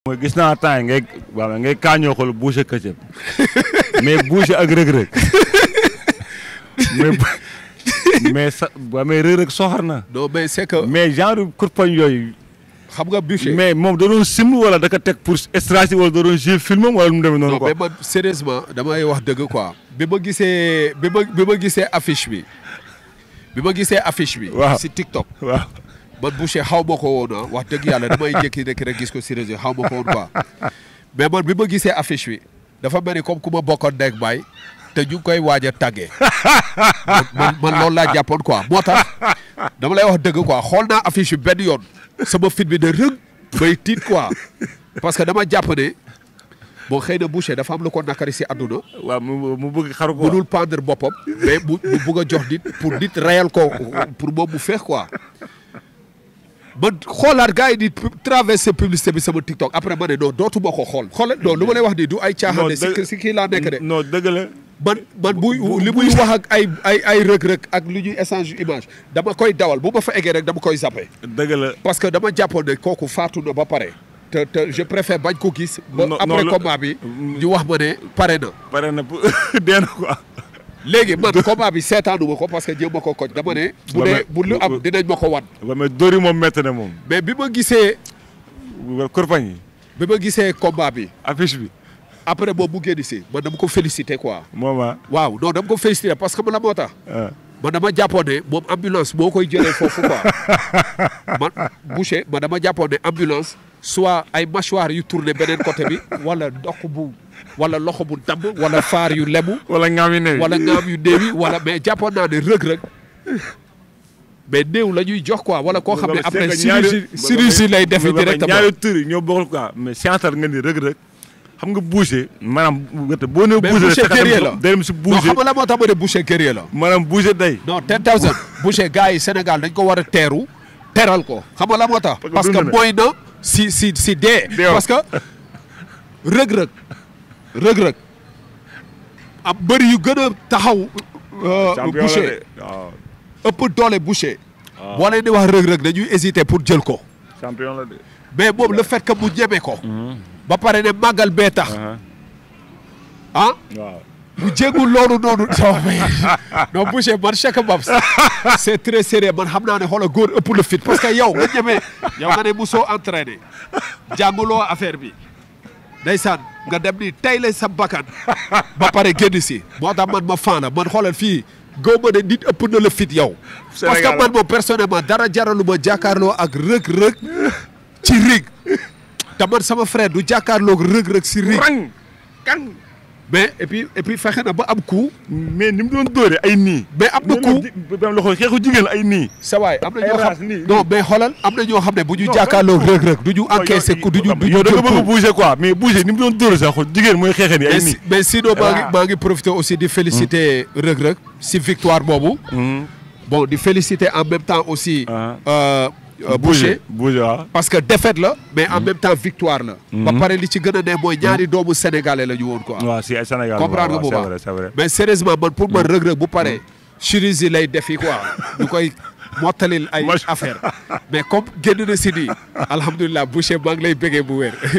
mooy gis naa temps ngay waaw ngay kaañoo xool Boucher Ketchup mais Boucher ak Reug Reug mais sa waaw mais Reug Reug soxar na. non mais c'est que. mais genre kurpañ yooyu. xam nga Boucher. mais moom da doon sim wala da ko teg pour stratégie wala da doon jouer film wala mu demee noonu quoi. non mais man sérieusement damay wax dëgg quoi. bi ma gisee affiche bi. waaw si TikTok. waaw. man Boucher xaw ma ko woon wax dëgg yàlla damay jékki-jékki rek gis ko si réseau xaw ma ko woon quoi mais man bi ma gisee affiche bi dafa mel ni comme ku ma bokkoon ndeg baay te ñu ngi koy waaj a tàggee man loolu laa jàppoon quoi moo tax dama lay wax dëgg quoi xool naa affiche bi benn yoon sama fit bi de rëg bay tiit quoi parce que dama jàpp ne bon xëy na Boucher dafa am lu ko nakari si àdduna. waaw mu bëgg xaru ko mënul pendre boppam mais mu bëgg a jox nit pour nit reyal ko pour moom mu feex quoi. man xoolaat gars yi di traversé publicité bi sama TikTok après ma ne non dootuma ko xool xoolal non lu ma lay wax nii du ay caaxaan ne si kii laa nekk de. non dëgg la. man li muy wax ak ay rëg-rëg ak lu ñuy échange image dama koy dawal bu ma fa eggee rek dama koy zappé. dëgg la parce que dama jàppoon ne kooku faatu na ba pare. te je préfère bañ ko gis. ba après combat bi ñu wax ma ne pare na. pare na dee na quoi. léegi man combat bi seetaanuma ko parce que jéem ma ko koj dama ne. bu lu am dinañ ma ko wan. waaw mais dóor yi moom métti na moom. mais bi ma gisee. kurpañ yi. bi ma gisee combat bi. affiche bi. après moom mu génn si man dama ko félicité quoi. moom waaw non dama ko félicité parce que man la moo tax. man dama jàppoon ne moom ambulance moo koy jëlee foofu quoi. man Boucher man dama jàppoon ne ambulance soit ay mâchoire yu tourné beneen côté bi wala wala loxo bu damm wala faar yu lemu. wala ngaam yu néew wala ngaam yu néew wala mais jàppoon naa ne rëg-rëg mais néew la ñuy jox quoi wala koo xam ne après chirurgie lay def directement. ñaari tur yi ñoo bokkul quoi mais sciental nga ni rëg-rëg xam nga Boucher maanaam boo nee Boucher guerrier la dem si Boucher non xam nga la moo tax ma ne Boucher guerrier la. maanaam Boucher day. non 10,000 Boucher gars yi Sénégal dañ ko war a teral ko xam nga la moo tax. parce que mooy na si dee. parce que rëg-rëg am bëri yu gën a taxaw. Boucher ëpp doole Boucher. boo leen di wax rëg-rëg dañuy hésiter pour jël ko. champion la de. mais moom le fait que mu ñeme ko. ba pare ne màggal bee tax. waaw mu jéegul loolu noonu. non Boucher man chaque bab c'est très sérieux man xam naa ne xoolal góor ëpp le fit parce que yow nga ñeme. yow nga ne musoo entraîné jànguloo affaire bi. ndeysaan nga dem ni tey la sa bakkan ba pare génn si moo tax man ma faana man xoolal fii gaw ma ne nit ëpp na la fit yow. parce que man moom personnellement dara jaralu ma jàkkaarloo ak rëg-rëg ci rig te man sama frère du jàkkaarloo ak rëg-rëg si rig kan mais et puis fexe na ba am coup. mais ni mu doon dóore ay nii. mais am na coup ba loxo xeexu jigéen ay nii. sa waay am na ñoo xam non mais xoolal am na ñoo xam ne bu ñu jàkkaarloo rëg-rëg du ñu encaissé du ñu yow da nga bëgg Boucher quoi mais Boucher ni mu doon dóore sax jigéen mooy xeexee ni ay nii. mais sinon maa ngi profité aussi di féliciter rëg-rëg si victoire boobu. bon di féliciter en même temps aussi. Boucher waaw parce que défaite la mais en même temps victoire la. ba pare li ci gën a ne mooy ñaari doomu sénégalais la ñu woon quoi. waaw si ay Sénégal comprendre nga bu baax mais sérieusement man pour man rëg-rëg bu paree chirurgie lay defi quoi du koy mottalil ay affaire mais comme génn na si nii alhamdulilah Boucher maa ngi lay bëggee bu wér.